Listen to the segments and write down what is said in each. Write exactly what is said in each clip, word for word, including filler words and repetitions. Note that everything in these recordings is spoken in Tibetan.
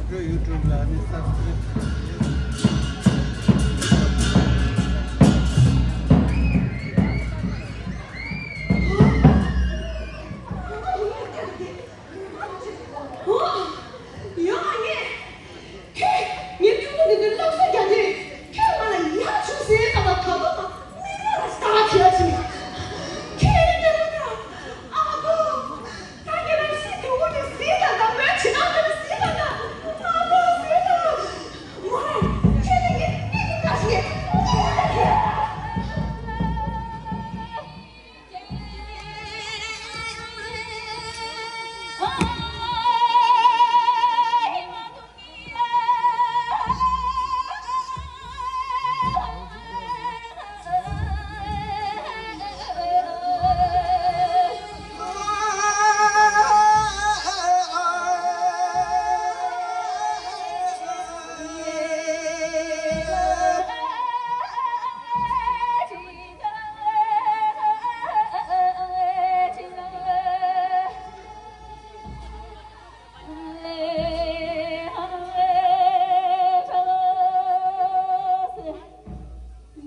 ཁོའི་ཡུ་ཊུབ་ལ་ནི་སབ་སི་ཀ་རེབ་བྱེད་རོགས་གནང་། ཡོང་མ་ངེས། ཁྱོད་ངའི་ཕྲུ་གུ་འདི་ཚོའི་སློབ་གསོ་རྒྱག་དུས་ཁྱོད་ང་ལ་ཡར་བྱུང་ཟེར་ལྟ་བ་ག་པ་མ་མིག་ནང་ལ་ཟ་བྱེད་ཡ་ཆེ། ཁྱོད་ཡིན་ན་ཨ་ཁུ། ད་ངེད་རང་ཤི་དུས་འོ་དེ་ཟིན་ད་ད་མོས་བྱེད་ན་མོས་ཟིན་ད་ད། ཨ་ཁུ་ཟིན་ད། མོ་རེ་ཁྱོད་ནི་ངའི་མིག་གི་ཀ་ཞིག་ངའི་ཀ་ཞིག་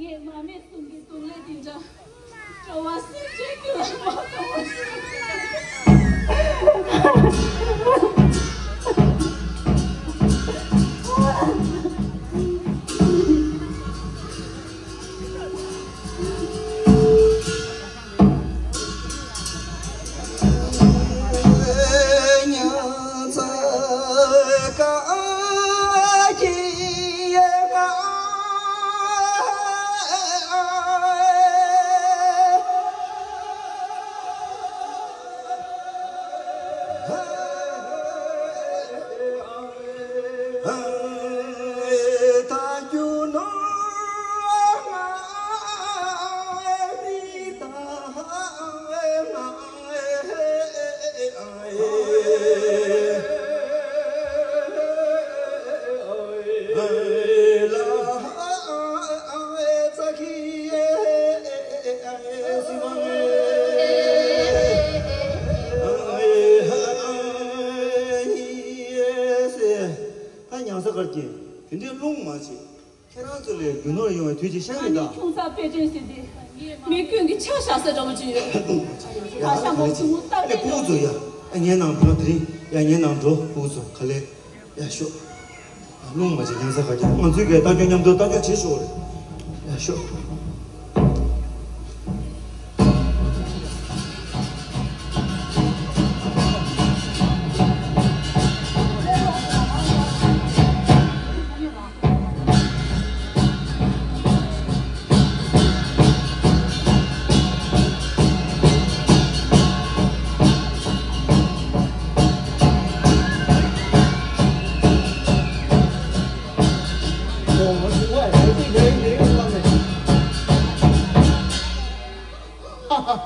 ངས་མ་སྨད་གསུམ་གྱི་གདོང་ལེན་དེ་འདྲ། སྤྲོ་བ་སེམས་ཅན་གྱི་ལ་མ་གཏོང་བ་ཞིག་ད་ཉང་ས་གར་གྱིན་དེ་འདྲའི་རླུང་མ་བྱེད། ཁྱེད་རང་ཚོ་ལས་རྒྱུ་ནོར་ཡོང་བའི་དུས་ཀྱི་ཤ་ཨ་ཡིན་ནི་ད། ཁྱུང་ཚ་དཔེ་སྐྲུན་ཟེར་དེ། མི་ཀུན་གྱི་ཆ་བཞག་ས་འདྲ་བོ་ཅིག་ཡོད། ད་ཤ་མོ་ཆུང་ངུ་སྟག་ཨ་ནི་ལྡེ་ཕྲུ་གུ་ཚོ་ཡ། ཨ་ཉན་ནང་འགྲོ་དེ་རིང་ཡ་ཉན་ནང་འགྲོ་ཕྲུ་གུ་ཚོ་ག་ལེ། ཡ་ཤོག་རླུང་མ་བྱེད་ཉང་ས་ག་རྒྱ་ང་ཚོའི་གའི་ལྟ་སྐྱོང་མཉམ་དུ་ལྟ་སྐྱོང་བྱེད་ཤོག་རེད། ཡ་ཤོག་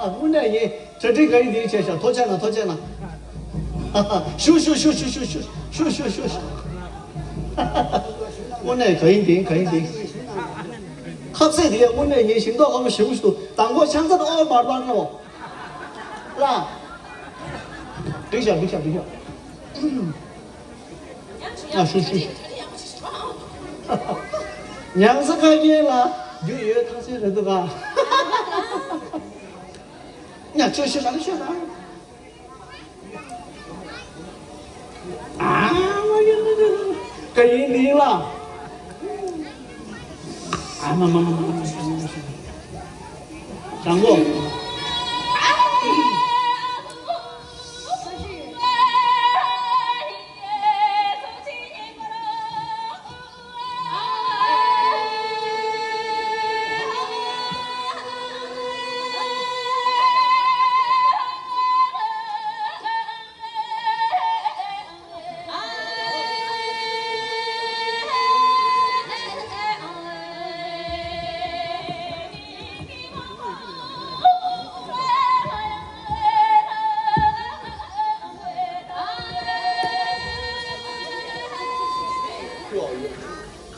དངོས་གནས་ཡིན། གྲ་སྒྲིག་ག་ཡིན་འདིའི་ཆེད་བཞག་ཐོ་ཆད་ན་ཐོ་ཆད་ན། ཤུ་ཤུ། དངོས་གནས་ག་ཡིན་འདི་ག་ཡིན་འདི། ཁ་ཚིག་འདི་ཡང་དངོས་གནས་ཡིན། ཞིང་ཏོག་ཁ་མོ་ཞེ་པོ་ཞིག་འདུག་དང་པོ་ཆང་ཚ་དང་ཨོ་མར་པར་ནོ། ལ། འགྲིག་ཤག་འགྲིག་ཤག་འགྲིག་ཤག་ཨ་ཤུ་ཤུ། ཉང་ས་ཁ་རྒྱན་ལ་རྒྱུ་ཡོད་ཐག་ཆོད་རེད་འདུག་ག་ཉ་ཆོས་ཤིག་ལ་ཤོད་ན། ཨ་མ་ཡ་མ་ཡ། ག་ཡིན་འདི་ལ། ཨ་མ་མ་མ་མ་མ། དྲང་པོ།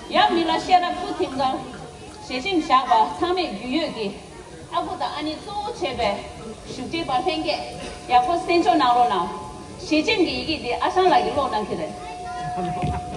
ཡང་མི་ལ་ཤེས་རབ་སྐུ་ཐིམ་གར། ཞལ་ཆེམས་བཞག་པ་ཚང་མས་རྒྱུས་ཡོད་ཀྱིས། ཨ་ཁུ་དང་ཨ་ནེ་གཙོ་བོ་བྱས་པའི་བཞུགས་ཁྲིའི་བར་ལྷན་རྒྱས་ཡག་པོ་གསན་འཇོག་གནང་རོགས་གནང་། ཞལ་ཆེམས་ཀྱི་ཡི་གེ་འདི་ཨ་ཞང་ལགས་ཀྱིས་ཀློག་གནང་གི་རེད།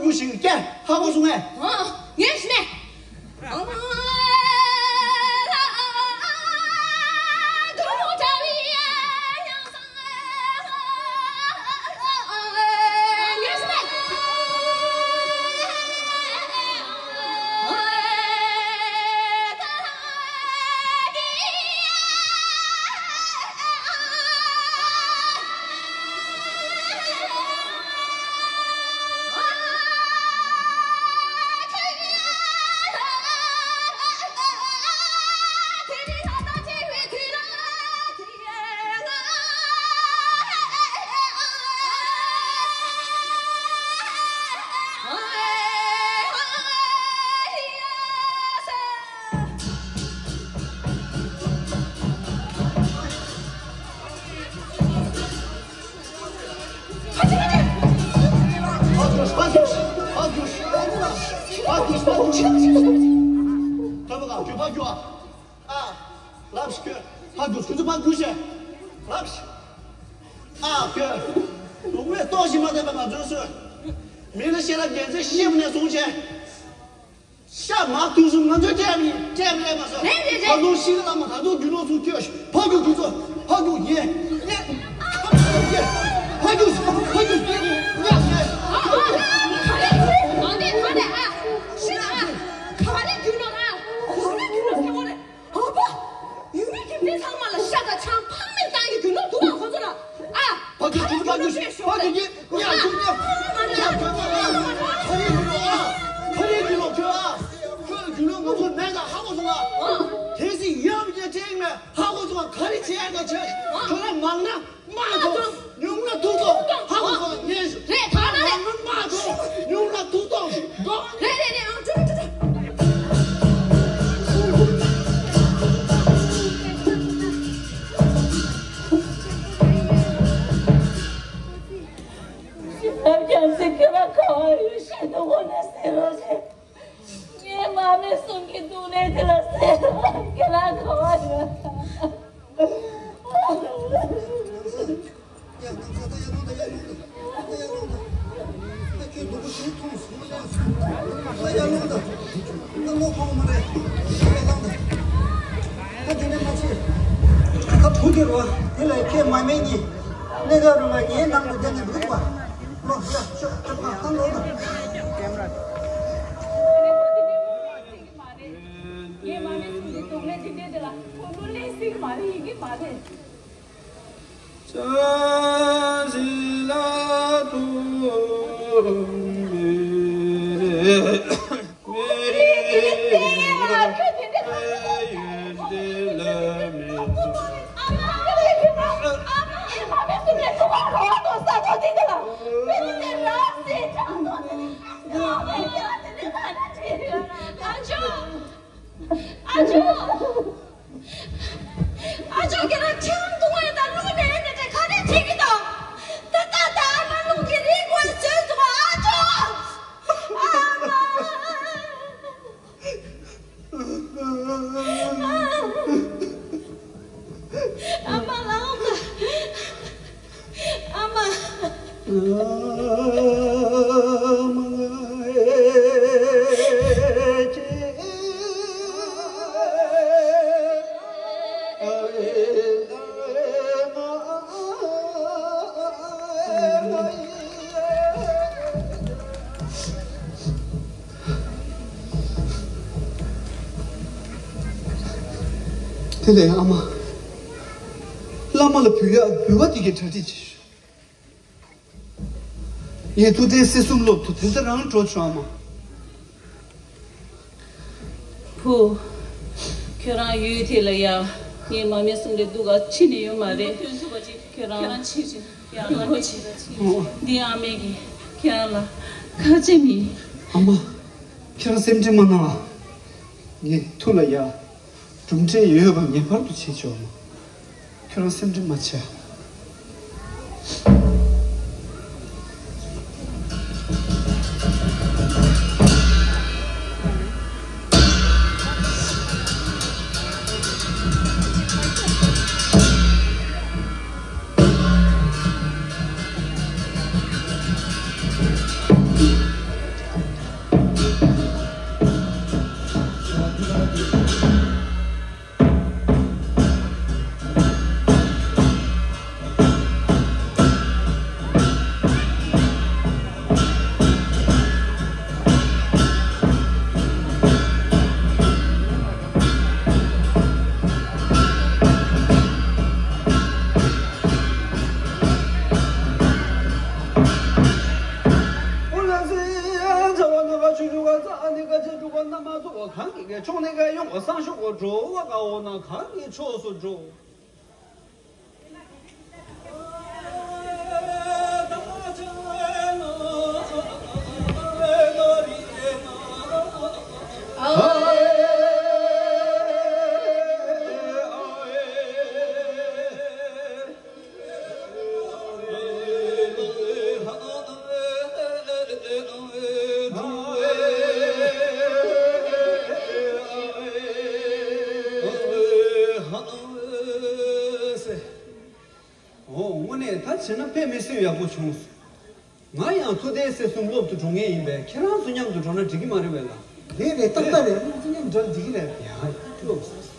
རྒྱུག་ཞིག་སྐྱེ་ཧ་གོ་སོང་ངས། ཨ། ངས་ཤི་ནས། ཨ། ལབ་ཤིག་ཁྱོད། ཕར་རྒྱུགས། ཁྱོད་ཚོ་ཕར་རྒྱུགས་ཤིག་ལབ་ཤིག་ཨ། ཁྱོད། ལུག་པས་ལྟོགས་ཤིང་མ་བསྡད་པ་ང་ཚོའི་སྲོལ། མི་ལ་ཤེས་རབ་རྒྱལ་མཚན་ཤེས་པ་ནས་བཟུང་བྱས། ཤ་མར་ཐུག་སོང་ང་ཚོས་སྤྲད་མི་སྤྲད་མི་ལས་མ་སོང་། རེད་རེད་རེད། ད་དུང་ཤི་ལ་མ་ད་དུང་རྒྱུ་ནོར་ཚུར་སྐྱོད་ཤིག་ཕར་རྒྱུགས་ཁྱོད་ཚོ་ཕར་རྒྱུགས་ཡེ། ཕར་རྒྱུགས་ཕར་རྒྱུགས་ཡེ། ཉག་ཉག་ཨ་ཨ། ག་རེ་ག་རེ་ཨ། ཤི་ལ་ཨ། ག་རེ་རྒྱུ་ནོར་ཨ། ག་རེ་རྒྱུ་ནོར་ཟེར་བ་རེད། ཨ་ཕ། ཡུལ་མི་ཁྱིམ་མཚེས་ཚང་མ་ལ་ཤ་དང་ཆང་ཕངས་མེད་བཏང་གི་རྒྱུ་ནོར་འདུག་ཨ་ཁོ་ཚོ་ལ། ཨ། ཕ་གི་རྒྱུ་ནོར་ཕ་གི་ཕ་གི་གི་ཉག་རྒྱུ་ཉག་ཉག་ཁྱོད་ཨ། ཁ་རི་རྒྱུ་ནོར་ཨ། ཁ་རི་རྒྱུ་ནོར་ཁྱོད་ཨ། ཁྱོད་རྒྱུ་ནོར་ང་ཚོ་མེད་ད་ཧ་གོ་སོང་ཨ། དེ་སྲིད་ཡོད་མི་ཅན་ཅན་མེད་ཧ་གོ་སོང་ཨ། ག་རེ་བྱེད་ཡ་ད་བྱེད། ཁྱོད་རང་མང་ན། མ་ཐོངས། ཉུང་ན་ཐུག་ཐོངས། ཧ་གོ་སོང་ངས། རེད་ད་ད་རེད། མ་ཐོངས། ཉུང་ན་ཐུག་ཐོངས། རེད་རེད་རེད། ཨང་ཅོ་ཅོ་ཅོ། ཞིབ་ལབ་ཀྱང་ཟེར་ཁྱོད་རང་ག་བ་ཡོད་ཤེས་འདུག་གོ་ནས་ཟེར་རོགས་བྱེད། ངའི་མ་མེད་གསུང་གི་འདུག་ལས་དེ་ལ་ཟེར་ཁྱེད་རང་ག་བ་ཡོད། ངའི་མ་ནི་སུ་ ཡིན་གྱི་མ་རེད། ཡིན་གྱི་མ་རེད། ཅང་ཞི་ལ་ཐུ་མེ་མེ་ཡོན་ཏན་ལ་མེ། ཨ་ཅོ། ཨ་ཅོ། ཨ་ཅོ། ཁྱེད་རང་ཁྱེད་རང་དུང་བས་ད་རླུང་ནས་དེ་འདྲ་ག་རེ་བྱེད་ཀྱི་འདུག་ད་ད་ད་ཨ་མ་རླུང་གི་རི་མགོར་བཟོས་འདུག་ཨ་ཅོ། ཨ་མ། ཨ་མ་ལགས། ཨ་མ། དེ་ལས་ཨ་མ། བླ་མ་ལ་འབུལ་ཡག་འབུལ་བ་དེ་གའི་གྲ་སྒྲིག་བྱེད་ཤོག་ངས་ཐུགས་གཏན་སྲིད་གསུམ་སློབ་ཏུ་དེ་ལྟར་རང་འགྲོ་ཆོག་ཨ་མ། བུ། ཁྱོད་རང་ཡུལ་དེ་ལ་ཡ། ངའི་མ་སྨད་གསུམ་ལས་སྡུག་ག་ཕྱིན་ནས་ཡོད་མ་རེད། ཁྱོད་རང་ཁྱོད་རང་ཕྱིར་ཕྱིན་ཡ་ལ་ཕྱིར་ཕྱིར། འདི་ཨ་མས་ཀྱིས་ཁྱེད་རང་ལ་ཁ་ཆེ་མིན། ཨ་མ། ཁྱེད་རང་སེམས་ཁྲལ་མ་གནང་ཨ། ངས་ཐུགས་ལ་ཡ། གྲུབ་འབྲས་ཡོད་པ་ངེས་པར་དུ་བྱེད་ཆོག་མ། ཁྱོད་རང་སེམས་ཁྲལ་མ་བྱེད། གང་གི་ཕྱོགས་སུ་འགྲོ། ཨོ། དངོས་གནས་ད་བྱས་ན་དཔེ་མི་སྲིད་ཡག་པོ་བྱུང་སོང་། ང་ཡང་ཐུགས་གཏན་སྲིད་གསུམ་སློབ་ཏུ་འགྲོ་མཁན་ཡིན་པས། ཁྱེད་རང་ཚོ་མཉམ་དུ་འགྲོ་ན་འགྲིག་གི་མ་རེད་པས་ལགས། རེད་རེད། ཏག་ཏག་རེད། ང་ཚོ་མཉམ་དུ་འགྲོ་ན་འགྲིག་གི་རེད། ཡ། སློབ།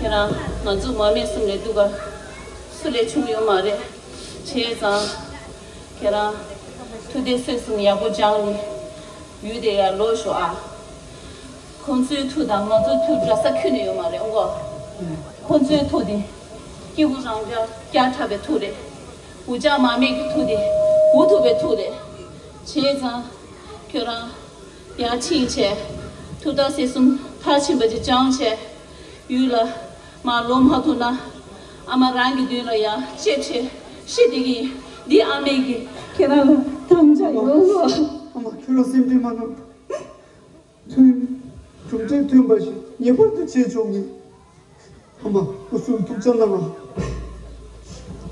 རང་ང་ཚོ་མ་སྨད་གསུམ་ལས་སྡུག་ག་སུ་ལས་བྱུང་ཡོད་མ་རེད། བྱས་ཙང་ཁྱེད་རང་ཐུགས་བདེ་སེམས་གསུམ་ཡག་པོ་སྦྱངས་ནས་ཡུལ་དེ་ཡར་ལོག་ཤོག་ཨ། ཁོང་ཚོའི་ཐུགས་དང་ང་ཚོའི་ཐུགས་འདྲ་ས་ཁྱོན་ནས་ཡོད་མ་རེད་ཨོ། ཁོང་ཚོའི་ཐུགས་དེ་སྐྱེས་བུ་རང་རྒྱལ་བསྐྱར་འཁྲབ་པའི་ཐུགས་རེད། འུ་ཅག་མ་སྨད་ཀྱི་ཐུགས་དེ་འུ་ཐུག་པའི་ཐུགས་རེད། བྱས་ཙང་ཁྱོད་རང་ཡར་ཕྱིན་བྱས་ཐུགས་བདེ་སེམས་གསུམ་མཐར་ཕྱིན་པ་ཅིག་སྦྱངས་བྱས། ཡུལ་ལ་མར་ལོག་མ་ཐུབ་ན་ཨ་མ་རང་གི་མདུན་ལ་ཡང་ལྕེབས་བྱས་ཤི་བསྡད་ཀྱི་ཡིན། འདི་ཨ་མས་ཀྱི་ཁྱེད་རང་ལ་དམ་བཅའ་ཡོད་ལོ། ཨ་མ་ཁྱོད་རང་སེམས་ཁྲལ་མ་གནང་། ཐོན། གྲུབ་འབྲས་ཐོན་པ་ཞིག་ངེས་པར་དུ་བྱེད་ཆོག་གི། ཨ་མ་སྐུ་གསུང་ཐུགས་རྗེ་གནང་།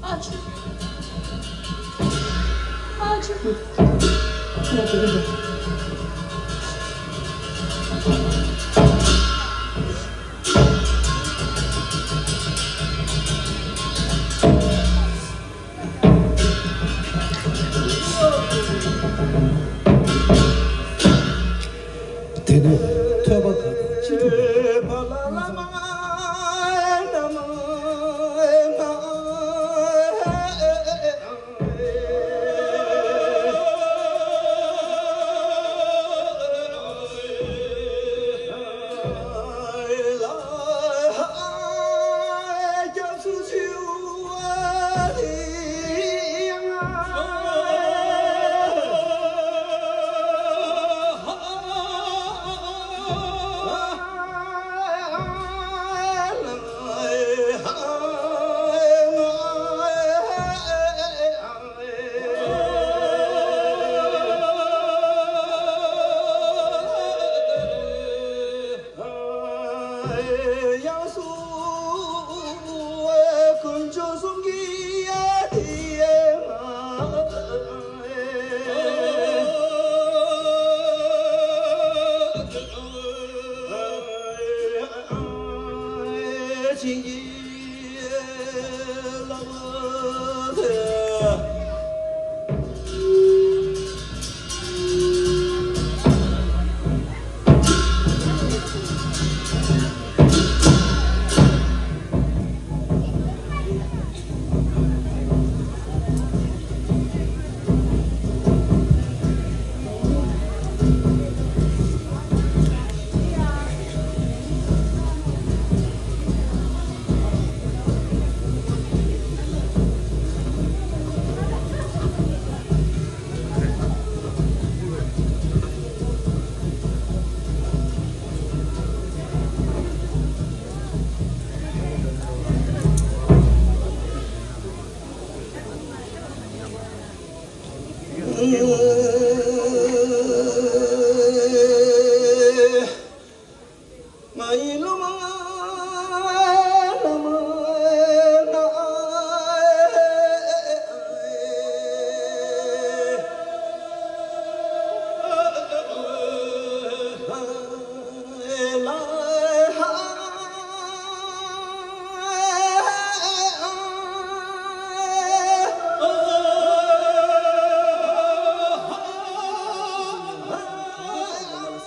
ཨ་ཅོ། ཨ་ཅོ། དེ་ནས་ཐོས་པ་ག་དང་ཅི་འགྲུབ་པ།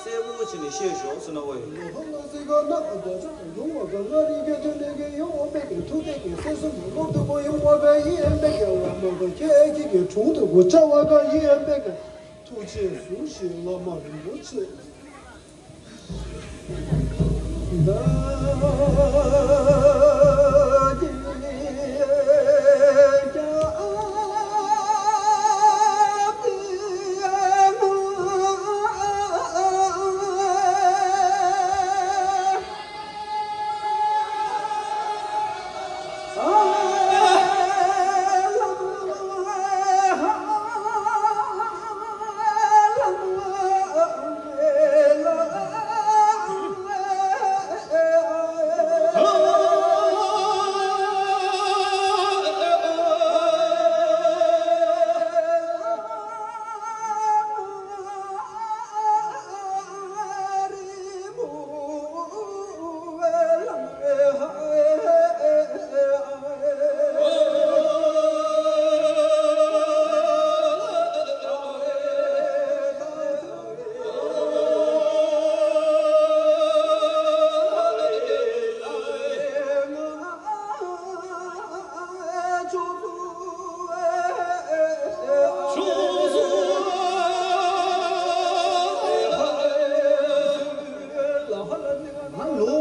གསལ་པོ་བྱས་ནས་བཤད་ཞོག་ཟེར་ན་འོ་ཡིན། ཐུགས་རྗེས་གཟུངས་ཤིག་བླ་མ་རིན་པོ་ཆེ།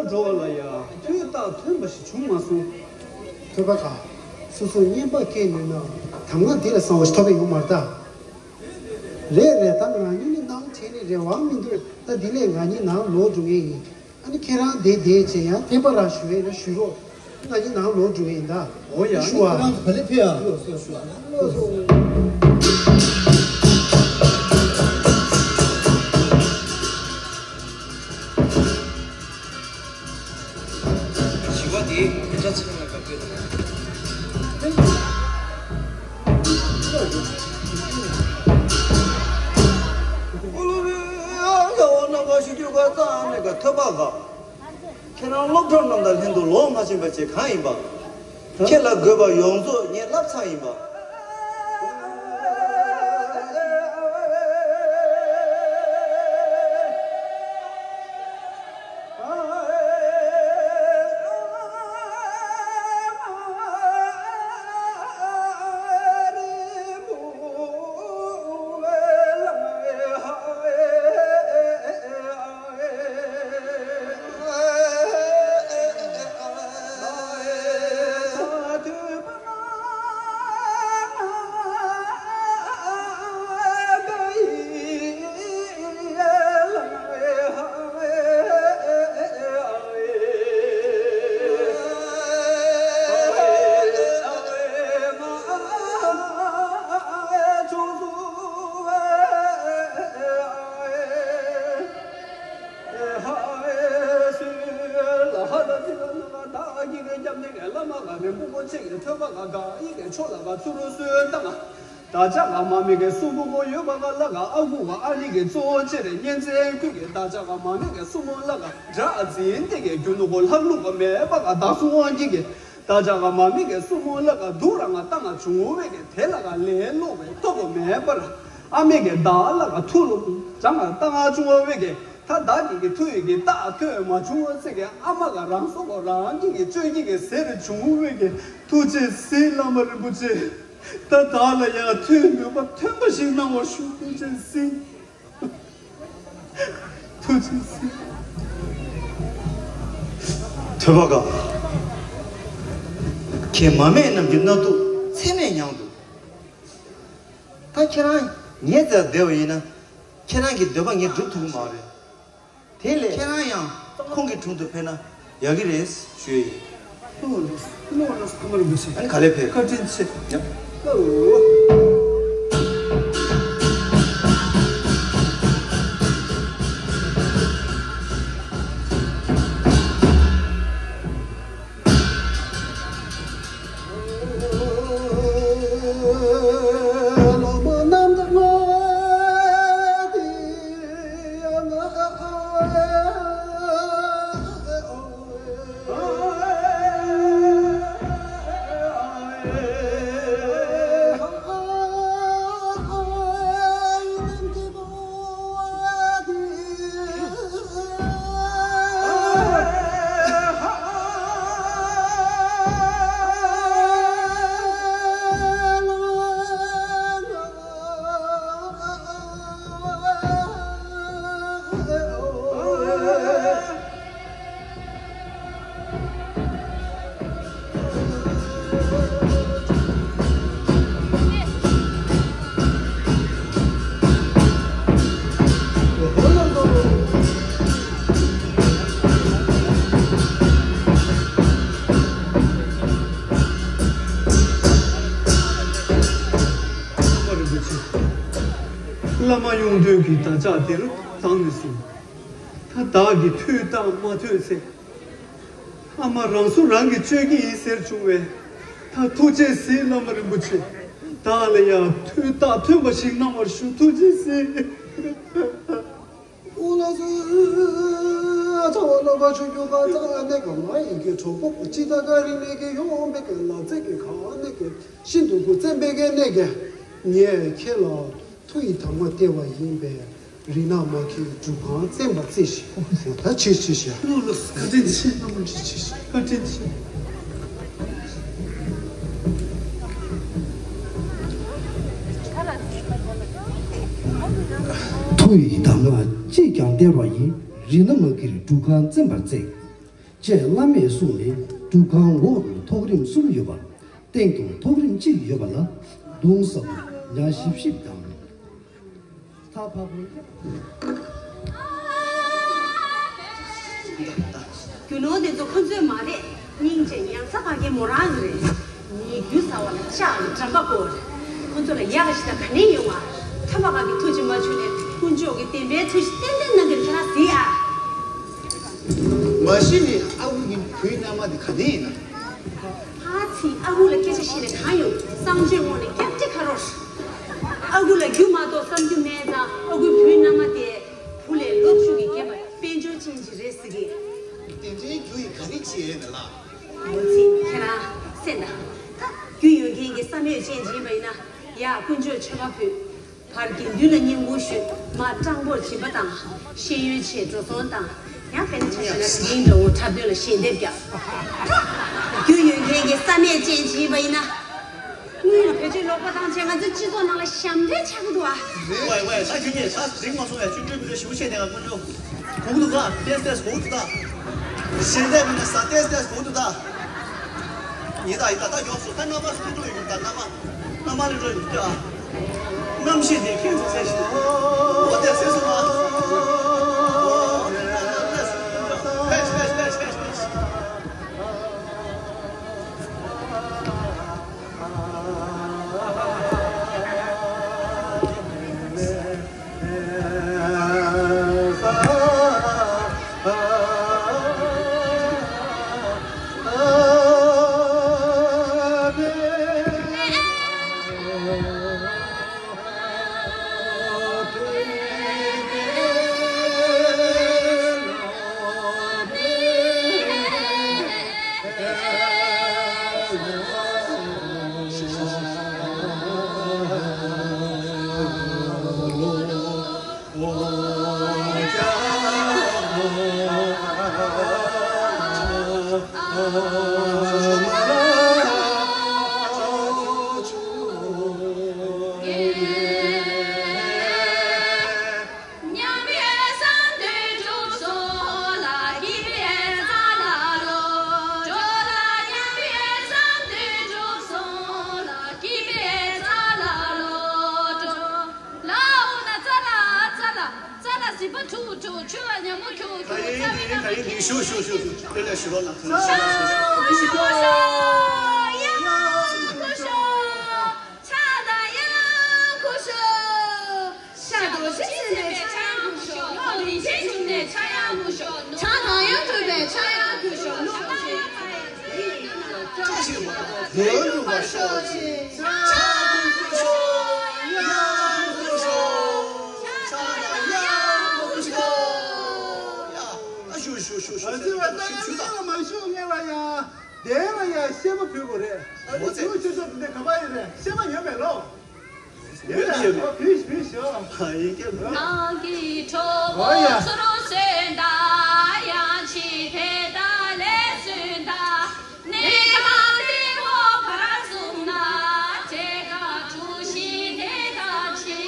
འགྲོ་བ་ལ་ཡང་ཐོས་རྟགས་ཐོན་པ་ཞིག་བྱུང་མ་སོང་། ཐོས་པ་ག་སོ་སོ་བསྙེན་པ་སྐྱེས་ནས་ན་གདམས་ངག་འདི་ལས་གསང་བ་ཞིག་ཐོབ་པ་ཡོང་མ་རེད་ད། རེད་རེད། ད་ང་གཉིས་ནི་ནང་བྲལ་ནི་རེ་བ་མི་འདུག་ད་འདི་ལས་ང་གཉིས་ནང་ལོག་འགྲོ་ངེས་ཡིན། ཨ་ནི་ཁྱེད་རང་བསྡད་བསྡད་བྱས་ཡང་ཐེམ་པ་རང་ཞུ་ཡས་ན་ཞུ་རོགས། ང་གཉིས་ནང་ལོག་འགྲོ་ཡིན་ད། འོ་ཡ། ཞུ་བ། ཁྱེད་རང་ག་ལེ་ཕེ་ཡ། ཞུ་བ་ཞུ་བ། ཞི་བ་དེ་སྐད་ཆ་ཚིག་ལ་དགའ་སྐྱོ་དང་། ཨོ་ལོ་རེ། ཨ་ཡ། འོ་ན་ག་ཞུ་རྒྱུ་ག་རྩ་ནས་ག་ཐོས་པ་ག་ཁྱེད་རང་སློབ་གྲོགས་རྣམས་དང་ལྷན་དུ་ལོག་མ་ཕྱིན་པ་ཅིག་གང་ཡིན་པ། ཁྱེད་ལ་དགོས་པ་ཡོངས་རྫོགས་ངས་བསླབ་ཚར་ཡིན་པ། བདག་ཅག་ག་མ་མི་གི་སུ་བུ་གོ་ཡོད་པ་ག་ལ་ག་ཨ་ཁུ་ག་ཨ་ལི་གི་གཙོ་བོ་ཅེ་རེ་གཉན་ཚན་ཀུན་གི་བདག་ཅག་ག་མ་མི་གི་སུ་མོ་ལ་ག་དགྲ་ཨ་ཛིན་ཏེ་གི་རྒྱུ་ནུ་གོ་ལྷག་ལུག་ག་མེད་པ་ག་བདག་སུ་དབང་གི་གི་བདག་ཅག་ག་མ་མི་གི་སུ་མོ་ལ་ག་དུག་ར་ང་ཏང་ང་བྱུང་བའི་གི་དེ་ལ་ག་ལེན་ལོག་པའི་ཐོག་གོ་མེད་པར་ཨ་མི་གི་བདག་ལ་ག་ཐུག་ལོ་ཅང་ང་ཏང་ང་བྱུང་བའི་གི་ད་བདག་གི་གི་ཐུག་ཡི་གི་རྟགས་ཐོན་མ་བྱུང་བ་ཚེ་གི་ཨ་མ་ག་རང་སོ་གོ་རང་གི་གི་བཅོས་ཀྱི་གི་ཟེར་བྱུང་བའི་གི་ཐུགས་རྗེ་གཟིགས་བླ་མ་རིན་པོ་ཆེ། ད་བདག་ལ་ཡང་ཐོས་ནུས་པ་ཐོན་པ་ཞིག་གནང་བར་ཞུ། ཐུགས་རྗེ་གཟིགས། ཐུགས་རྗེ་གཟིགས། ཐོས་པ་ག་ཁྱེད་མ་སྨད་རྣམས་ཀྱི་མནའ་ཐུག་ཚད་མེད་མྱངས་འདུག་ད་ཁྱེད་རང་ཉལ་ཙམ་བསྡད་པ་ཡིན་ན་ཁྱེད་རང་གི་འདོད་པ་ངས་སྒྲུབ་ཐུབ་ཀྱི་མ་རེད། དེ་ལས་ཁྱེད་རང་ཡང་ཁོང་གི་དྲུང་དུ་ཕེབས་ན་ཡག་གི་རེད་ཞུ་ཡི། ལོ་ལོ་ལོ་ལོ་ཁ་མར་དགོས་ཤིག་ཨ་ནི་ག་ལེ་ཕེབས། བཀའ་དྲིན་ཆེ། ཡ། ཨོ། བླ་མ་ཡོངས་འདུས་ཀྱི་བདག་ཅག་འདིར་བཏང་ནས་སོང་། ད་བདག་གིས་ཐོས་དང་མ་ཐོས་ཚེ། ཨ་མ་རང་སོ་རང་གིས་གཅོད་ཀྱི་ཡིན་ཟེར་བྱུང་བས། ད་ཐུགས་རྗེས་གཟིགས་བླ་མ་རིན་པོ་ཆེ། བདག་ལ་ཡང་ཐོས་རྟགས་ཐོན་པ་ཞིག་གནང་བར་ཞུ། ཐུགས་རྗེས་གཟིགས། ཨུ་ལ་ཟུ། ཚ་བ་ལོ་བ་ཆུ་རྒྱུ་ག་ཚ་ནས་ག་མ་ཡིན་གྱི་གྲོགས་པོ་ཅི་ད་ག་རི་ནས་གི་ཡོང་བའི་གི་ལ་ཚེ་གི་ག་ནས་གི་ཤིན་ཏུ་གུ་བཙན་པའི་གི་ནས་གི་ངས་ཁྱེད་ལ། མཐུ་ཡི་དམ་ལ་སྟེར་བ་ཡིན་པས། རིག་ན་མ་མཁས་སྒྲུབ་ཁང་བཙན་པ་བརྩེ་ཞིང་། ད་ཆེ་ཆེ་ཞེས། ལོ་ལོ་བཀའ་དྲིན་ཆེ། བཀའ་དྲིན་ཆེ། བཀའ་དྲིན་ཆེ། མཐུ་ཡི་དམ་ལ་ཅིས་ཀྱང་སྟེར་བ་ཡིན། རིག་ན་མ་མཁས་སྒྲུབ་ཁང་བཙན་པ་བརྩེ། ཅེས་བླ་མས་གསུངས་ནས། སྒྲུབ་ཁང་འོག་ཏུ་ཐོག་རིམ་གསུམ་ཡོད་པ། སྟེང་དུ་ཐོག་རིམ་གཅིག་ཡོད་པ་ལ་གདུང་སྲབ་ཉ་ཞིབ་ཞིབ་དང་། ཐག་འཕགས་པོ། རྒྱུ་ནོར་དེ་ཚོ་ཁོ་ཚོའི་མ་རེད། སྙིང་རྗེ་ཉང་ཚ་ཕ་གི་མོ་རང་གི་རེད། མིའི་རྒྱུ་ཟ་བ་ལ་ལྕགས་ལ་འགྲམ་པ་བསྐོར། ཁོ་ཚོ་ལ་ཡག་ག་ཞིག་དང་ག་ནས་ཡོང་བ། ཐ་མ་ག་གི་ཐུགས་རྗེ་མ་བྱུང་ནས་དཀོན་མཆོག་གི་བདེན་པའི་ཐུགས་རྗེ་ཏན་ཏན་གནང་གི་རེད། ཁྱེད་རང་གཟིགས་ཨ། མ་གཞི་ནས་ཨ་ཁུ་གི་བུའི་མནའ་མ་དེ་ག་ནས་ཡིན་ན། ཕར་ཕྱིན་ཨ་ཁུ་ལ་སྐད་ཆ་བཤད་ནས་གང་ཡོང་། གསང་སྤྱོད་དངོས་ནས་སྐྱབས་ཁྲི་ཁ་རོག་ཨ་ཁུ་ལ་རྒྱུ་མ་གཏོགས་བསམ་རྒྱུ་མེད་ཙང་ཨ་ཁུའི་བུའི་མནའ་མ་དེ་བུ་ལས་ལོ་བཅུ་གིས་རྒན་པ་དཔལ་འབྱོར་ཅན་ཅིག་རེད་ཟེར་གི། དེ་འདྲའི་རྒྱུ་ཡི་ག་རེ་བྱེད་ཡས་ན་ལ། མོ་ཚིག་ཁྱེད་རང་གསན་དང་། ད་རྒྱུ་ཡོད་མཁན་གྱི་བསམ་ཡས་ཅན་ཅིག་ཡིན་པ་ཡིན་ན། ཡ་དཀོན་མཆོག་མཆོད་པ་ཕུལ། ཕར་དགེ་འདུན་ལ་བསྙེན་བཀུར་ཞུས། མར་སྤྲང་པོར་སྦྱིན་པ་བཏང་། ཤེས་ཡོན་ཆེད་འགྲོ་སོང་བཏང་། ཡང་དཔེར་ན་ཆ་བཞག་ན་དེ་རིང་འདྲ་བོ་འཁྲབ་སྟོན་ལ་ཞལ་འདེབས་རྒྱག་རྒྱུ་ཡོད་མཁན་གྱི་བསམ་ཡས་ཅན་ཅིག་ཡིན་པ་ཡིན་ན། དངུལ་ལ་བེད་སྤྱོད་ལོག་པ་བཏང་བྱས་ང་ཚོའི་སྤྱི་ཚོགས་ནང་ལ་ཞབས་འདྲེན་ཆགས་ཀྱི་འདུག་ཨ། ཝེ་ཝེ། ད་ཁྱོད་ཀྱིས་ད་རིང་མ་སོང་བས་ཆུ་འདྲུད་མི་འདྲ་ཞིག་བཤད་ནས་ང་དཀོན་མཆོག་གུག་འདུག་ག་ཏེས་ཏེས་གུག་འདུག་ད། ཞལ་འདེབས་མིན་ན་ཟ་ཏེས་ཏེས་གུག་འདུག་ད། ཡིན་ད་ཡིན་ད། ད་མགྱོགས་སོང་། ད་རྣམ་པ་སུ་འགྲོ་ཡོད་ད། རྣམ་པ་རྣམ་པ་ལས་འགྲོ་ཡོད་ད། རྣམ་ཤེས་དེ་ཁྱེད་ཚོ་ཚེ་ཞིག་འོ་དེ་སེ་སོང་ང་། ཕེས་ཕེས་ཕེས་ཕེས་ཕེས། ད་ཡིན་ད་ཡིན་ད་ཡིན། ཞུ་ཞུ་ཞུ་ཞུ། དེ་ལས་ཞུ་རོགས་གནང་། ཞུ་ཞུ་ཞུ་ཞུ། ཡ་ཁུ་ཤོ། ཕྱག་དང་ཡང་ཁུ་ཤོ། ཤ་དོ་ཤི་ཟིན་པའི་ཕྱག་ཡང་ཁུ་ཤོ། ལྷོ་རིན་ཆེན་བྱུང་ནས་ཕྱག་ཡང་ཁུ་ཤོ། བྲག་དང་ཡང་གྲུབ་པའི་ཕྱག་ཡང་ཁུ་ཤོ། ལུག་ལ་ཡང་ཁུ་ཤོ། ཕྱག་ཡང་ཁུ་ཤོ། ཕྱག་ཡང་ཁུ་ཤོ། ཕྱག་ཡང་ཁུ་ཤོ། ཡ། ཨ་ཞུ་ཞུ་ཞུ་ཞུ། ཨ་ཙི་བ། ད་ཡང་ཚུལ་དང་། མ་ཞུ་ངེས་ལ་ཡ། དེ་ལ་ཡང་ཤེས་པ་ཕུལ་དགོས་རེད། ཨ་ནི་ཨོ་ཙི། ཚུར་ཆོས་ཚོགས་འདི་ག་པར་ཡོད་རེད། ཤེས་པ་ཡོད་མེད་ལོ། ཡོད་ཡོད་ཡོད། ཨོ་ཕུལ་ཕུལ་ཤོག་ཨ་ཡིན་ཀྱང་། ནང་གི་གྲོགས་ཨོ་ཡ། པོ་ཚུར་གསོན་དང་། ཡང་ཅི་དེ་དག་ལས་གསོན་དང་། གནས་ཁང་ལྟེ་བ་བར་གསུམ་ན། བྲེ་ག་གྲུ་བཞི་དེ་དག་ཕྱི།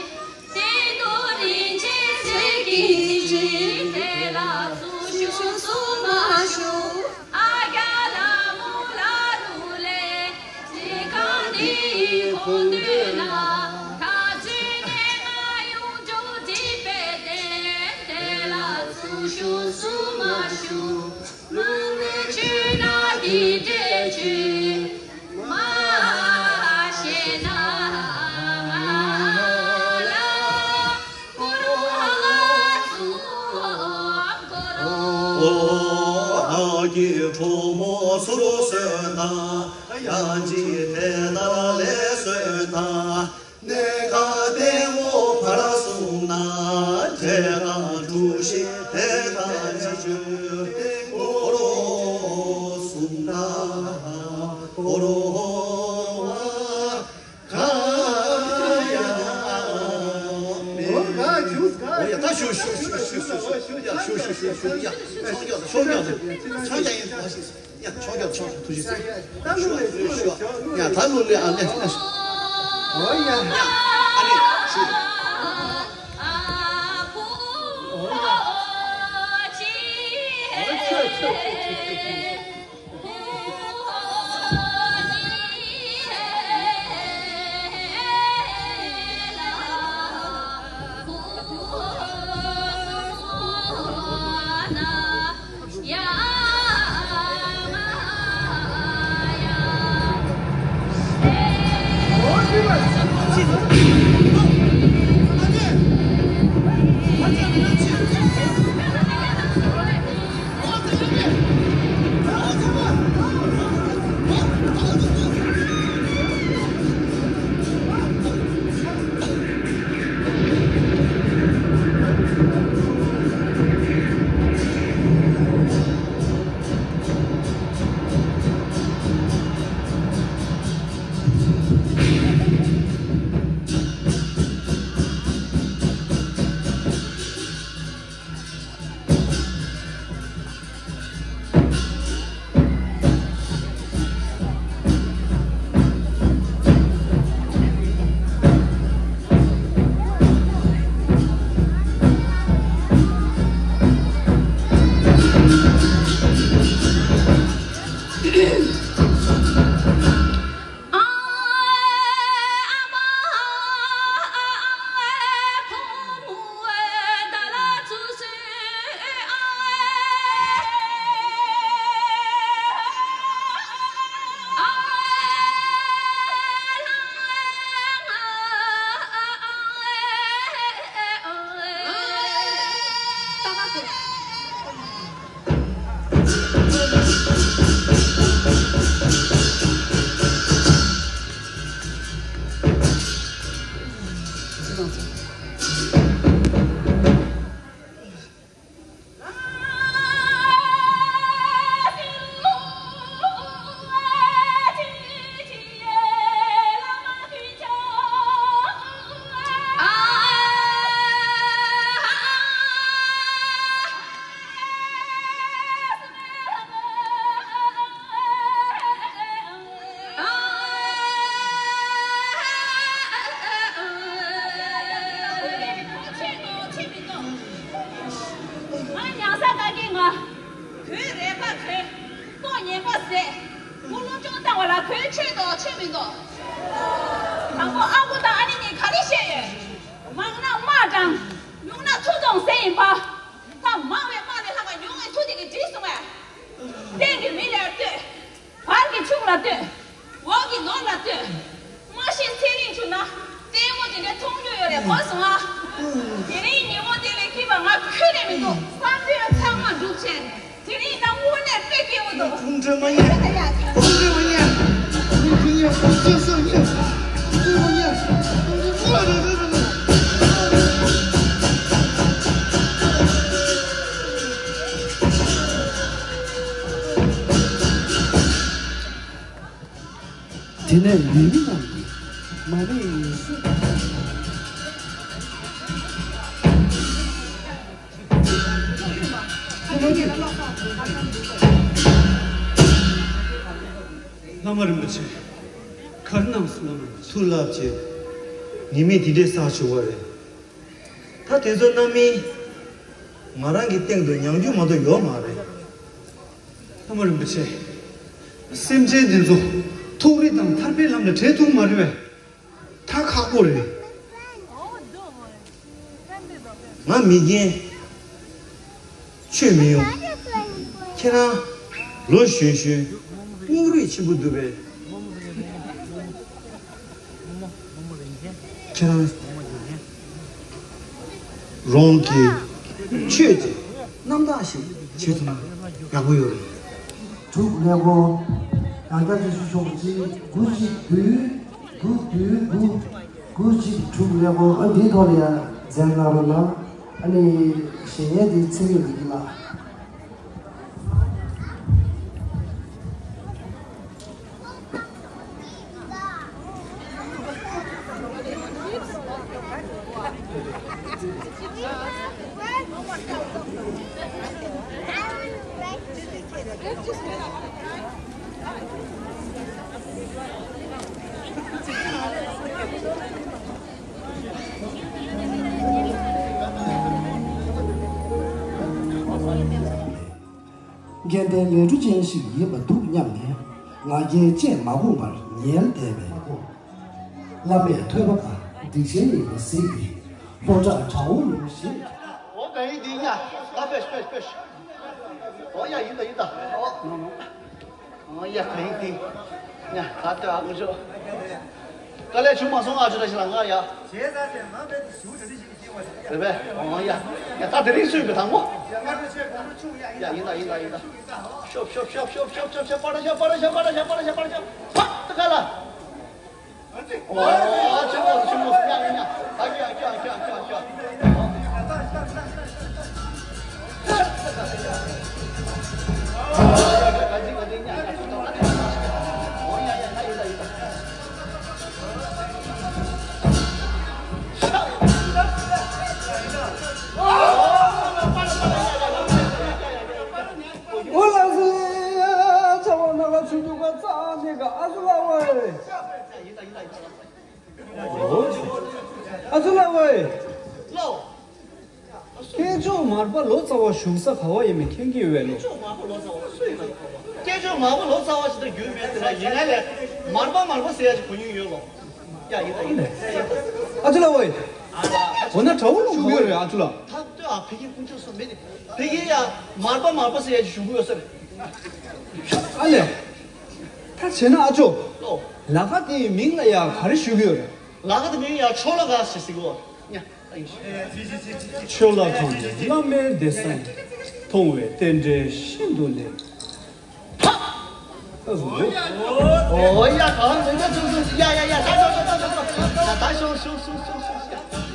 སྟེང་དུ་རིན་ཆེན་གསེར་གྱི་ཁྲི། དེ་ལ་ཚུར་ཞུགས་སུ་མ་ཞུགས། ཨ་ཀྱ་ལ་མུ་ལ་ལུ་ལེ། གནས་ཁང་འདིའི་ཁོངས་མདུན་ན། ད་ཚུན་གནས་ལྔ་ཡོངས་གྲུབ་སྒྲིབ་པའི་རྟེན། དེ་ལ་ཚུར་ཞུགས་སུ་མ་ཞུགས། ལུང་ལས་ཆོས་ལ་འདི་འདྲའི་ཆོས། མ་ཤེས་ན་ང་ལ་འཁོར་བ་ཚུར་འཁོར། ཨོ་ཨ་ཀྱི་གྲོགས་མོ་ཚུར་གསོན་དང་། ཡང་ཅི་དེ་དག་ལས་གསོན་དང་། གནས་ཁང་ལྟེ་བ་བར་གསུམ་ན། བྲེ་ག་གྲུ་བཞི་དེ་དག་ཕྱི། ཆོས་སྟེང་འཁོར་ལོ་གསུམ་ན། འཁོར་བ་གང་ཡང་མེད། འོ་ག་ཞུ་ག་ཨོ་ཡ། ད་ཞུ་ཞུ་ཞུ་ཡ། ཆོས་རྒྱག་ཆོས་རྒྱག་ཆོས་རྒྱག་ཡ། ཆོས་རྒྱག་ཆོས་རྒྱག་ཆོས་རྒྱག་ཡ། ཆོས་རྒྱག་ཆོས་རྒྱག་ཐུགས་རྗེ་ཆེ། ཡ། ཆོས་རྒྱག་ཆོས་རྒྱག་ཐུགས་རྗེ་ཆེ། ད་ལོ་ལེ་ཞུ་ཡ། ད་ལོ་ལེ་ཨ་ལེ་ཨ་ལེ། ཨོ་ཡ། ཡ། ཨ་ལེ་ཞུ། ཨོ་ཡ། ང་ཉང་ས་ཀ་ཀི་ང་། གོས་རལ་པ་གོན། ལྟོ་ངན་པ་ཟས། བུ་སློབ་སྦྱོང་བཏང་བ་ལ་གོས་ཆོད་དོ་ཆོད་མི་འདུག་དང་པོ་ཨ་ཁུ་དང་ཨ་ནེ་གཉིས་ག་རེ་བཤད་ཡོད། མང་ན་དམག་དྲངས། ཉུང་ན་མཐུ་གཏོང་ཟེར་ཡིན་པ། ད་མང་བའི་དམག་ལས་ལྷག་པ་ཉུང་བའི་མཐུ་དེ་གིས་འགྲིག་སོང་ངས། སྟེང་གི་མི་ལ་ལྟོས། བར་གྱི་ཕྱུགས་ལ་ལྟོས། འོག་གི་ནོར་ལ་ལྟོས། མ་ཤེས་ཚེ་རིང་བྱུང་ན་ལྟད་མོ་དེ་འདྲ་མཐོང་རྒྱུ་ཡོད་རེད་གོ་སོང་ཨ། དེ་རིང་ཉིན་མོ་དེ་ལས་སྐྱིད་པ་ང་ཁྱོན་ནས་མི་འདུག་བསམ་དོན་ཚང་མ་འགྲུབ་བྱས། དེ་རིང་ད་དངོས་གནས་དཔེ་སྐྱིད་པོ་འདུག་ཁོང་ཁྲོ་མ་ཉན། ཁོང་ཁྲོ་མ་ཉན། ཁོང་ཁྲོ་མ་ཉན། ཁོང་ཁྲོ་མ་ཉན། ཁོང་ཁྲོ་མ་ཉན། དེ་ནས་ཡུལ་མི་རྣམས་ཀྱིས་མ་རྨོས་ངེས་སེམས། བླ་མ་རིན་པོ་ཆེ། ག་རེ་གནང་སོང་། བླ་མ་རིན་པོ་ཆེ། ཐུགས་ལ་བྱེད། ཉེས་མེད་དེ་འདྲའི་བསགས་བྱུང་བ་རེད། ད་དེ་ཚོ་རྣམ་སྨིན། ང་རང་གི་སྟེང་དུ་མྱང་རྒྱུ་མ་གཏོགས་ཡོད་མ་རེད། བླ་མ་རིན་པོ་ཆེ། སེམས་ཅན་དེ་ཚོ་ཐུགས་རིག་དང་ཐར་པའི་ལམ་ལ་བྲེལ་ཐུབ་མ་རེད་པས། ད་ཁག་པོ་རེད། ང་མི་རྒན། ཆོས་མི་ཡོང་། ཁྱེད་རང་ལོ་གཞོན་གཞོན། སྙིང་རུས་ཆེན་པོ་འདུག་པས། ཁྱེད་རང་རང་གི་ཆོས་ཀྱི་རྣམ་དག་ཞིག་བྱེད་ཐུབ་ན་ཡག་པོ་ཡོད་རེད། དྲུག་ཀླད་ཀོར། ཡང་བསྐྱར་གྱིས་ཞུ་ཆོག་གཅིག་དགུ་གཅིག་བདུན། དགུ་བདུན་དགུ། དགུ་གཅིག་དྲུག་ཀླད་ཀོར། ཨ་འདིའི་ཐོག་ལ་ཡང་འཛེམ་གནང་རོགས་གནང་། ཨ་ནི་གཞལ་ཡས་འདི་ཚིག་ངེས་འདུག་གི་ལ། སྐལ་ལྡན་མེ་འབྲུ་ཅན་ཞིག་ཡིན་པ་འདུག་སྙམ་ནས། ང་རྒྱལ་ཅན་མ་འགོངས་པར་ཉལ་བསྡད་པས་ཁོ། བླ་མས་ཐོས་པ་དང་སྡིག་ཆེན་ཡིན་པ་གཟིགས་ཏེ། ལྷོ་བྲག་དགྲ་བོ་ཡིན་ཞེས། འོ་ག་ཡིན་འདི་ཉ། ད་ཕེབས་ཕེབས་ཕེབས། འོ་ཡ་ཡིན་ད་ཡིན་ད། འོ་ཡ་ག་ཡིན་འདི་ཉ། ད་ལྟ་ཨ་ཁུ་ཆོ། དཀའ་ལས་བྱུང་མ་སོང་ཨ་ཆོ་ད་ཞིག་ལ་ང་ཡ། བྱས་ཙང་དེ་ང་བས་དེ་ཞུ་དེ་རིགས་ཤིག་གི་སྐྱེ་བ་ཞིག་རེད་པས། འོ་ཡ། ཡ་ད་དེ་རིང་སུས་པའི་དང་པོ། ཡ་ཡིན་ད་ཡིན་ད་ཡིན་ད། ཤོབ་ཤོབ་ཤོབ་ཤོབ་ཤོབ་ཤོབ་ཤོབ། པ་ར་ཤ་པ་ར་ཤ་པ་ར་ཤ་པ་ར་ཤ་པ་ར་ཤ། ཕ་ད་ག་ལ། འོ་ཆུ་མོ་ཆུ་མོ་ཡ་ཡ་ཡ། ཨ་ཡ་ཡ་ཡ་ཡ་ཡ། འོ་ལགས་སོ། ཚ་བ་ན་ག་ཆུ་འདུག་ག་རྩ་ནས་ག་ཨ་ཚོ་ལགས་ཝེ། ཨ་ཚོ་ལགས་ཝེ། སྐྱེས་མཆོག་མར་པ་ལོ་ཙཱ་བ་བཞུགས་ས་ག་བ་ཡིན་མིན་མཁྱེན་གྱི་ཡོད་པས་ལོ། སྐྱེས་མཆོག་མར་པ་ལོ་ཙཱ་བ་ཞིག་ད་རྒྱུས་མེད་དེ་ལ་ཡིན་ན་ལས། མར་པ་མར་པ་ཟེར་ཡ་ཅིག་གོ་མྱོང་ཡོད་ལོ། ཡ་ཡིན་ད་ཡིན་ད། ཨ་ཚོ་ལགས་ཝེ། འོ་ན་གྲྭ་བོ་ལུང་བཞུགས་ཡོད་རེད་ཨ་ཚོ་ལགས། ད་ལྟོས་ཨ་ཕ་གིའི་ཁུངས་ཆོས་སུ་མེད་དེ། ཕ་གིའི་ཡ་མར་པ་མར་པ་ཟེར་ཡ་ཅིག་བཞུགས་ཡོད་ས་རེད། ཨ་ལས། ད་བྱས་ན་ཨ་ཅོ། ལོ། ལ་ཁ་དེའི་མིང་ལ་ཡ་ག་རེ་ཞུ་གི་ཡོད་རེད། ལ་ཁ་དེ་མིང་ཡ་ཆོ་ལ་ཁ་ཞེས་ཟེར་གི་ཡོད། ཉ། ཆོས་ལ་ཁང་བླ་མའི་བདེ་གསལ། མཐོང་བས་རྟེན་འབྲེལ་ཤིན་ཏུ་ལེགས། ཧ། ཨོ་ཡ་གང་ཟེར་ན་ཚུགས་ཚུགས་ཡ་ཡ་ཡ་ད་ཤོག་ཤོག་ད་ཤོག་ཤོག་ཤོག་ཤོག་ཤོག་ཤོག་ཤོག་ཤོག།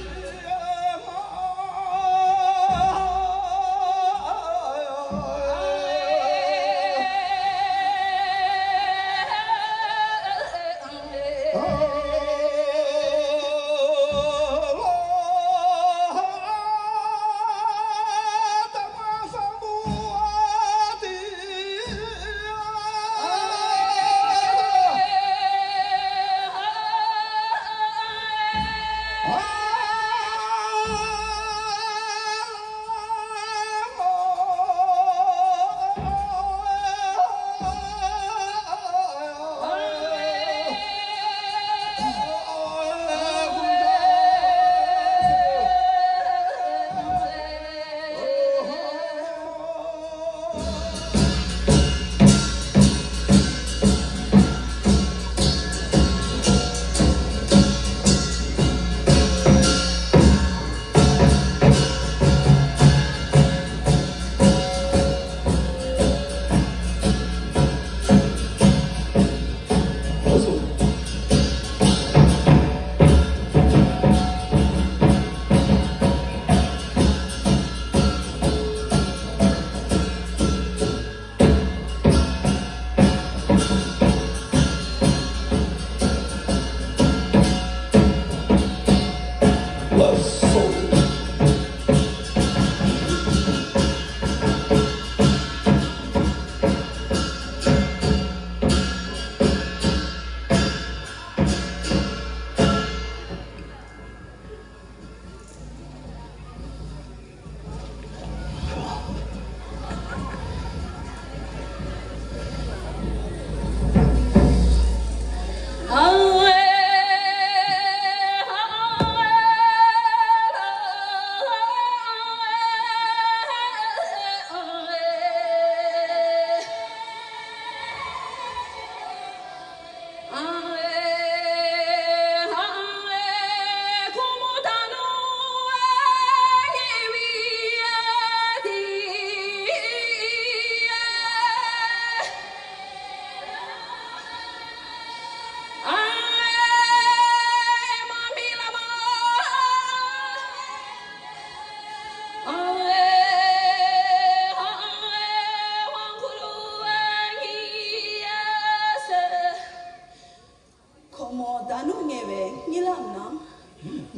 ཁོ་མོ་ཟླ་ནུབ་ཉེ་བའི་གཉིད་ལམ་ན།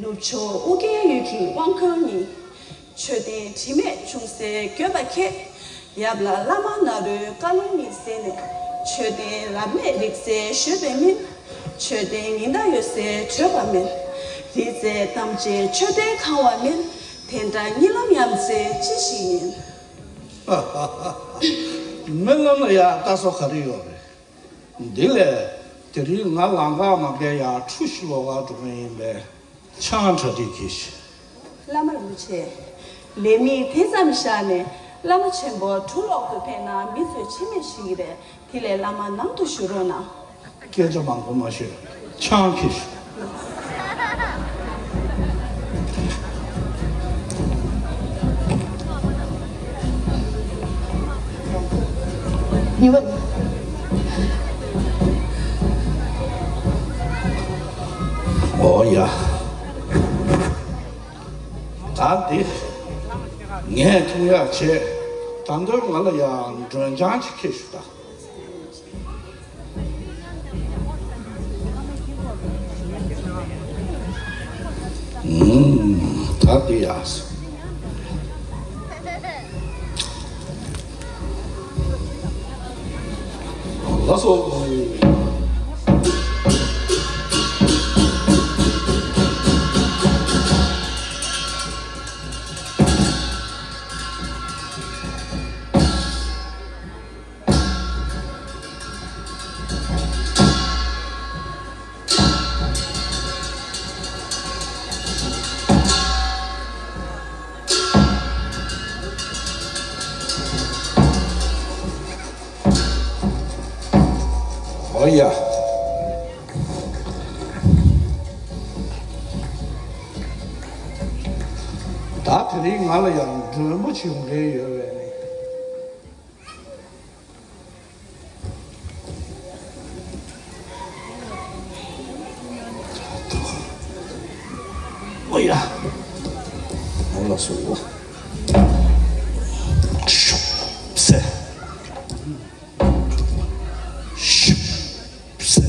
ནུབ་ཕྱོགས་ཨོ་རྒྱན་ཡུལ་གྱི་དབང་མཁན་ཉིད། མཆོད་རྟེན་དྲི་མེད་ཅུང་ཟད་དགོས་པ་ཁྱེད། ཡབ་ལ་བླ་མ་ནཱ་རོའི་བཀའ་ལུང་ཉིད་གསན་ནས། མཆོད་རྟེན་རབ་གནས་རིག་རྩལ་ཞོལ་པའི་སྨན། མཆོད་རྟེན་ཉི་ཟླ་ཡོད་སའི་བྲོས་པ་མེད། རིག་རྩལ་ཐམས་ཅད་མཆོད་རྟེན་གང་བ་མེད། དེ་འདྲ་གཉིད་ལམ་ཡ་མཚན་ཅི་ཞིག་ཡིན། སྨོན་ལམ་ལ་ཡ་ལྟ་ས་ག་རེ་ཡོད་རེད། འདི་ལས་དེ་རིང་ང་ལམ་ཁ་མ་བརྒལ་ཡ་ཁྲུ་ཞིག་ལོག་ག་འགྲོ་གི་ཡིན་པས་ཆང་གྲ་སྒྲིག་གྱིས་ཤིག་བླ་མ་རིན་པོ་ཆེ། ལས་མི་དེ་ཙམ་བཞག་ནས་བླ་མ་ཆེན་པོ་གྲུ་ལོག་ཏུ་ཕེབས་ན་མི་ཚོས་ཕྱི་མིག་ཞིག་རེད། དེ་ལས་བླ་མ་ནང་དུ་བཞུགས་རོགས་གནང་། སྐད་ཆ་མང་པོ་མ་ཤོད། ཆང་ཁྱེར་ཤོག་ཉི་མ། ཨོ་ཡ། ད་འདི་ངས་འཐུང་ཡག་བྱས། ད་འདོད་ང་ལ་ཡང་མགྲོན་ཆང་ཅིག་ཁྱེར་ཤོག་ད། ཨུམ། ད་འདི་ཡག་སོང་། ལགས་སོ། ཨོ་ཡ། ད་དེ་རིང་ང་ལ་ཡང་མགྲོན་པོ་ཅིག་ཡོང་མཁན་ཡོད་པས་ནི། ཨོ་ཡ། ཨོ་ལགས་སོ། ཤུབ་སེ། ཤུབ་སེ།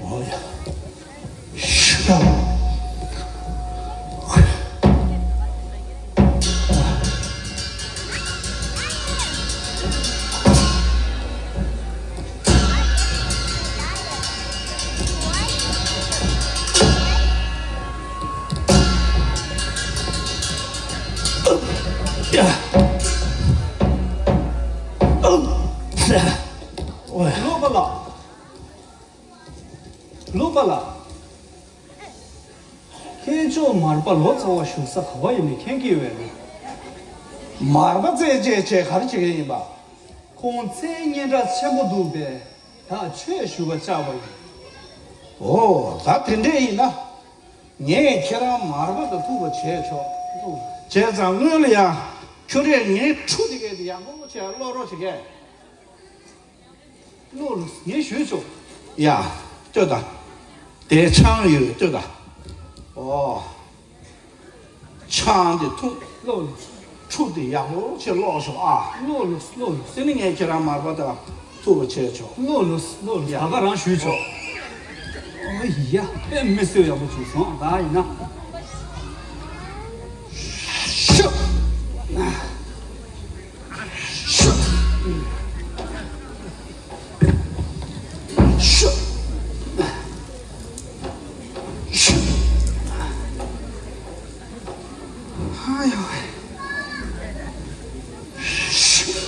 ཨོ་ཡ། ཤི་ར། ཡ། ཨུ། ཨུ། ཨོ་ཡ། ལོ་པ་ལགས། ལོ་པ་ལགས། མཁན་མཆོག་མར་པ་ལོ་ཙཱ་བ་བཞུགས་ས་ག་པར་ཡིན་མིན་མཁྱེན་གྱི་ཡོད་པས་ནི། མར་པ་རྩད་གཅོད་བྱས་ག་རེ་བྱེད་མཁན་ཡིན་པ། ཁོང་མཚན་སྙན་གྲགས་ཆེན་པོ་འདུག་པས་ད་ཆོས་ཞུ་བར་བཅར་བ་ཡིན། ཨོ། ད་དེ་འདྲས་ཡིན་ན། ངས་ཁྱེད་རང་མར་པ་དང་ཐུག་པ་བྱས་ཆོག་བྱས་ཙང་སྔོན་ལ་ཡང་ཁྱོད་རས་ངའི་ཕྲུ་དེ་གས་དེ་ཡག་པོ་བྱས་ཀློག་རོགས་བྱེད་གས། ཀློག་ལོ། ངས་ཞུས་ཆོག་ཡ། ལྟོས་དང་། དེ་ཆང་ཡོད་ལྟོས་དང་། ཨོ། ཆང་དེ་འཐུང་། ཀློག་ལོ། ཕྲུ་དེ་ཡག་པོ་བྱས་ཀློག་ཤོག་ཨ། ཀློག་ལོ། ཀློག་ལོ། དེ་ནི་ངས་ཁྱེད་རང་མར་པ་དང་ཐུག་པ་བྱས་ཆོག་ཀློག་ལོ། ཀློག་ལོ། ད་ག་རང་ཞུས་ཆོག་ཨོ་ཡ། དཔེ་མི་སྲིད་ཡག་པོ་བྱུང་སོང་ད་ཡིན་ན། ཤུ། ཤུ། ཤུ། ཤུ། ཨ་ཡོ་ཝེ། ཤུ།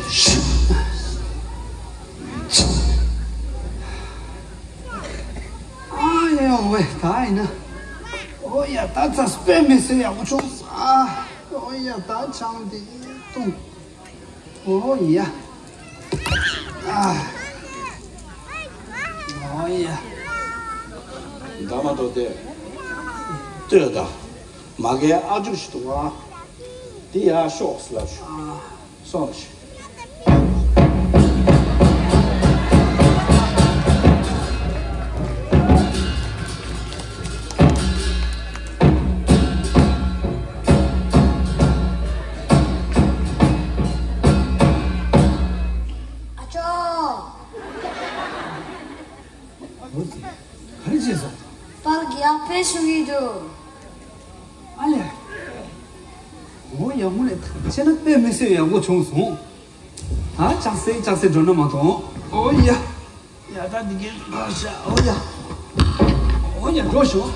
ཤུ། ཨ་ཡོ་ཝེ། ད་ཡིན་ན། ཨོ་ཡ། ད་ཚ་དཔེ་མི་སྲིད་ཡག་པོ་བྱུང་། ཨ། ཨོ་ཡ། ད་ཆང་དེ་བཏུང་། ཨོ་ཡ། ཨ། ཨོ་ཡ། འདྲ་མ་གཏོགས་དེ། ལྟོས་དང་། མ་གའི་ཨ་ཅུག་ཞིག་འདུག་ཨ། དེ་ཡར་ཤོག་ཟེར་ལབ་ཤོག་ཨ། སོང་ཞིག་ཨ་ཅོ། ག་རེ་བྱས་སོང་། པར་གྱི་ཨ་ཕའི་ཤུ་གི་འདུག་ཨ་ལས། འོ་ཡག་མོ་ལས་ཁྱེད་ན་དཔེ་མི་སྲིད་ཡག་པོ་བྱུང་སོང་། ཨ་ལྕགས་སེ་ལྕགས་སེ་འགྲོ་ན་མ་གཏོང་། འོ་ཡ། ཡ་ད་འདི་གའི་འགྲོ་ཤག་འོ་ཡ། འོ་ཡ་འགྲོ་ཤོག་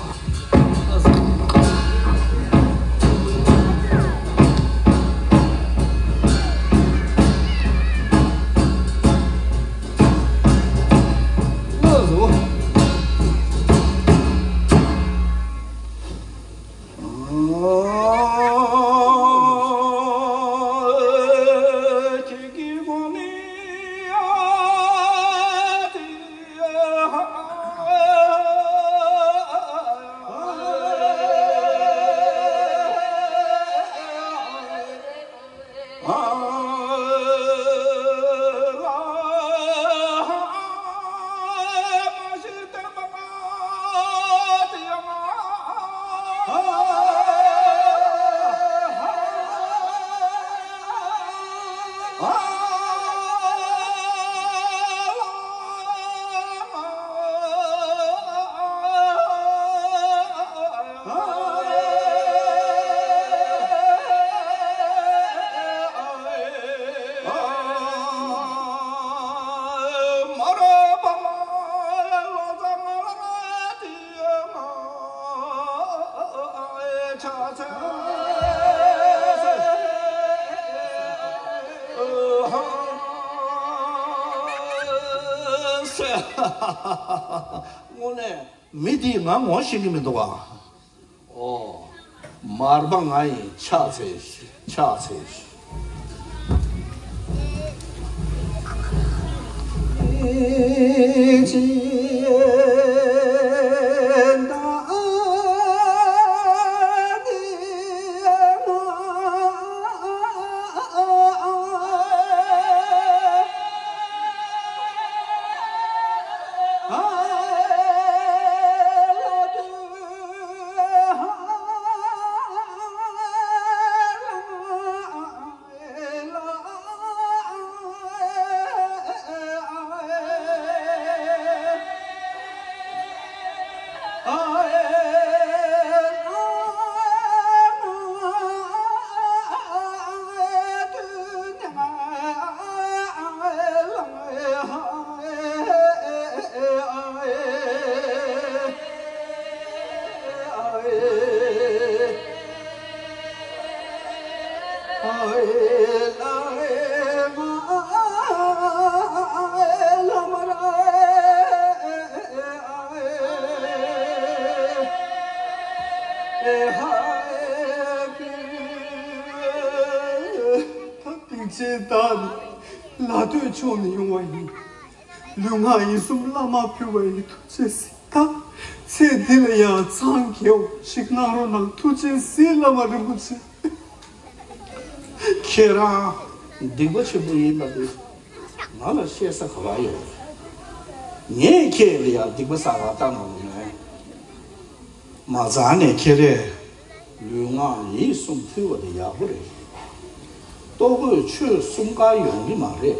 དངོས་གནས་མི་འདིས་ང་ངོ་ཤེས་ཀྱི་མི་འདུག་ག། ཨོ། མར་པ་ང་ཡི་ཕྱག་འཚལ་ཞུ། ཕྱག་འཚལ་ཞུ། ད་སྡིག་ཆེན་བདག་ནི་ལ་སྟོད་ཕྱོགས་ནས་ཡོང་བ་ཡིན། ལུས་ངག་ཡིད་གསུམ་བླ་མར་ཕུལ་བ་ཡིན། ཐུགས་རྗེ་གཟིགས། ད་ཚེ་འདི་ལ་ཡང་མཚང་རྒྱས་པ་ཞིག་གནང་རོགས་གནང་། ཐུགས་རྗེ་གཟིགས། བླ་མ་རིན་པོ་ཆེ། ཁྱེད་རང་སྡིག་པ་ཆེན་པོ་ཡིན་པ་དེ་ང་ལ་བཤད་ས་ག་པར་ཡོད། ངས་ཁྱེད་ལ་ཡང་སྡིག་པ་བསགས་པ་བཏང་མ་མྱོང་། མ་རྩ་ནས་ཁྱེད་རས་ལུས་ངག་ཡིད་གསུམ་ཕུལ་བ་དེ་ཡག་པོ་རེད། ལྟོ་གོས་ཆོས་གསུམ་ཀ་ཡོང་གི་མ་རེད།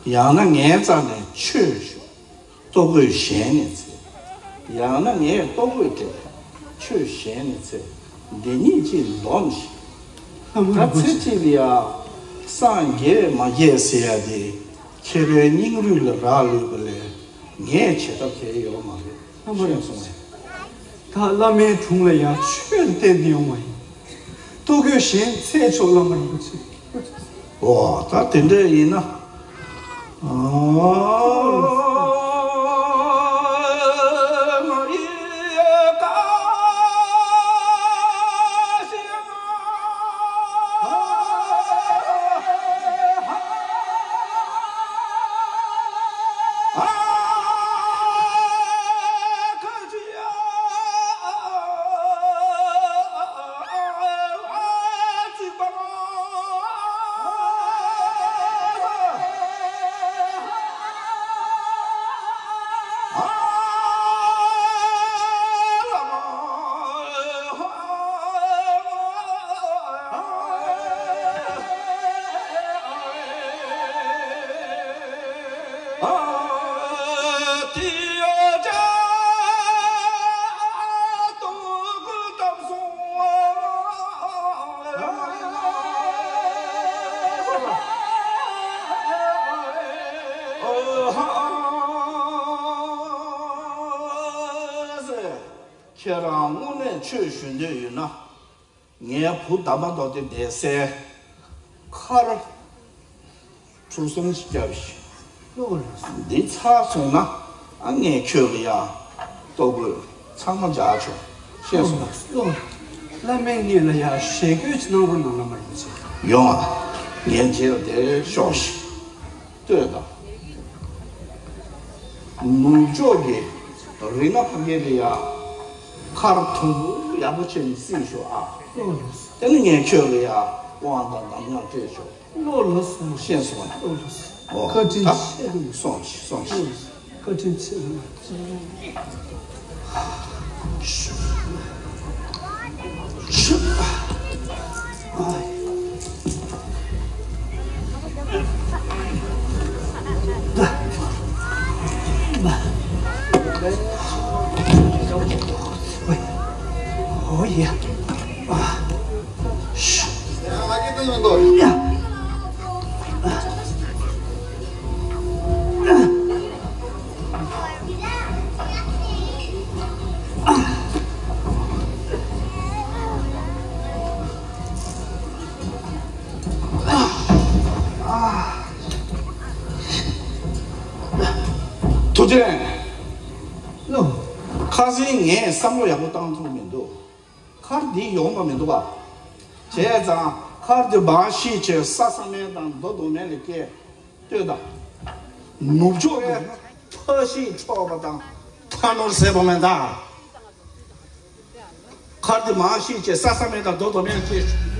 ཡང་ན་ངའི་རྩ་ནས་ཆོས་ཞུ། ལྟོ་གོས་གཞན་ནས་འཚོལ། ཡང་ན་ངས་ལྟོ་གོས་སྤྲད། ཆོས་གཞན་ནས་འཚོལ། འདི་གཉིས་ཀྱིས་འདོམས་ཤིག། ད་ཚེ་གཅིག་ལ་ཡ་སངས་རྒྱས་མ་རྒྱས་ཟེར་ཡ་དེ་ཁྱེད་རའི་སྙིང་རུས་ལ་རག་ལུས་པ་ལས་ངས་བྱེད་ཐབས་གལ་ཡོད་མ་རེད། ལྷ་མོ་ཤེས་སོང་ངས། ད་བླ་མའི་དྲུང་ལ་ཡང་ཆོས་བསྟན་ཏེ་ཡོང་བ་ཡིན། ལྟོ་གོས་གཞན་འཚོལ་ཆོག། བླ་མ་རིན་པོ་ཆེ། འོ་ད་དེ་འདྲ་ཡིན་ན། ཨ། ཁྱེད་རང་དངོས་གནས་ཆོས་ཞུ་འདོད་ཡོད་ན། ངའི་བུ་དམ་པ་མདོ་སྡེ་བསྡད་སའི་མཁར་གྲུ་གསུམ་ཞིག་བརྒྱབ་ཤིག། ལོ་ལོ། འདི་ཚར་སོང་ན་ཨ་ངས་ཁྱོད་ལ་ཡ་ལྟོ་གོས་ཚང་མ་འཇལ་ཆོག། ཤེས་སོང་། ལོ་ལོ། བླ་མས་ངེད་ལ་ཡ་ཞལ་བཀོད་ཅིག་གནང་རོགས་གནང་། བླ་མ་རིན་པོ་ཆེ། ཡོང་ཨ། ངའི་རྗེས་ལ་དེར་ཤོག་ཤིག། ལྟོས་དང་།། ནུབ་ཕྱོགས་ཀྱི་རི་སྣ་ཕ་གི་ལ་ཡ་མཁར་དུམ་བུ་ཡག་པོ་བྱས་ནས་བསྲེགས་ཤོག་ཨ། ལོ་ལོ། དེ་ནི་ངས་ཁྱོད་ལ་ཡ་དབང་དང་གདམས་ངག་སྤྲད་ཆོག། ལོ་ལོ་སོང་། ཤེས་སོང་། ལོ་ལོ་སོང་། ཨོ། བཀའ་དྲིན་ད་ཆེ། སོང་ཤིག། སོང་ཤིག། བཀའ་དྲིན་ཆེ། ཨོ་ཡ། ཐུགས་རྗེ་ཆེ། ཁ་སང་ངས་བསམ་བློ་ཡག་པོ་བཏང་ཐུབ་མི་འདུག་མཁར་འདི་ཡོང་བ་མི་འདུག་བ། བྱས་ཙང་མཁར་འདི་མར་བཤིག་བྱས་ས་ས་མེད་དང་རྡོ་རྡོ་མེད་ལ་སྐྱེལ། ལྟོས་དང་། ནུབ་ཕྱོགས་ཀྱི་ཕ་ཤིང་འཕྲོག་པ་དང་ཕ་ནོར་ཟད་པ་མེད་ད། མཁར་འདི་མར་བཤིག་བྱས་ས་ས་མེད་དང་རྡོ་རྡོ་མེད་ལ་སྐྱེལ།